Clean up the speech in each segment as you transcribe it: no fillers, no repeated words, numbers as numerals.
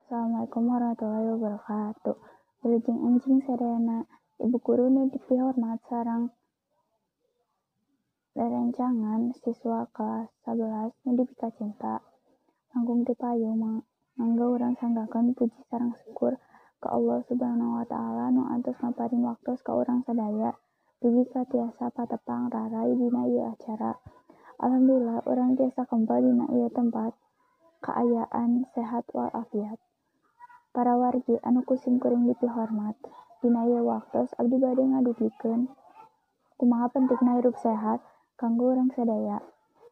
Assalamualaikum warahmatullahi wabarakatuh. Wilujeng enjing sadayana, Ibu guru nu dipihormat sareng rerencangan siswa kelas 11 nu dipikacinta. Langkung ti payu mangga urang sanggakeun puji sareng syukur ka Allah Subhanahu wa Ta'ala nu atos ngaparin waktos ka urang sadaya dugi ka tiasa patepang raray dina ieu acara. Alhamdulillah urang tiasa kempel dina ieu tempat kaayaan sehat walafiat. Para wargi anu ku simkuring dipihormat, dina ieu waktos abdi bade ngadugikeun kumaha pentingna hirup sehat kanggo urang sadaya.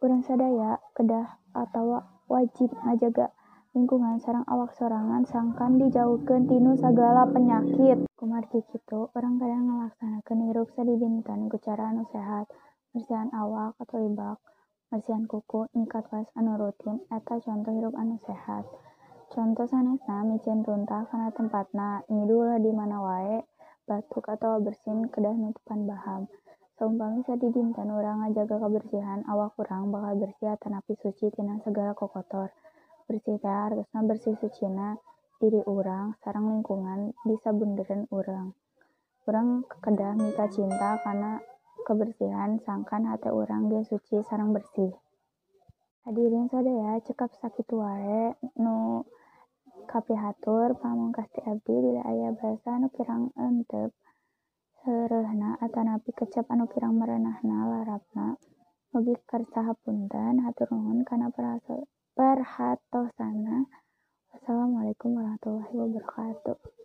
Urang sadaya kedah atawa wajib ngajaga lingkungan sareng awak sorangan sangkan dijauhkeun tina sagala penyakit. Kumargi kitu, urang kedah ngalaksanakeun hirup sadidinten ku cara anu sehat, mersihan awak atau ibak, mersihan kuku, nyikat was anu rutin eta conto hirup anu sehat. Conto sanesna miceun runtah kana tempatna, nyidu ulah di mana wae, batuk atawa bersin kedah nutupan baham. Saumpami sadidinten urang ngajaga kabersihan, awak urang bakal bersih atanapi suci tina sagala kokotor. Bersih teh hartosna bersih sucina diri urang sareng lingkungan di sabundereun urang. Urang kedah mikacinta kana kebersihan sangkan hate urang ge suci sareng bersih. Hadirin sadaya, cekap sakitu wae nu kapihatur pamungkas ti abdi bilih aya basa anu kirang entep seureuhna atanapi kecap anu kirang merenahna larapna. Mugi kersa hapunten, hatur nuhun kana perhatosana. Wassalamualaikum warahmatullahi wabarakatuh.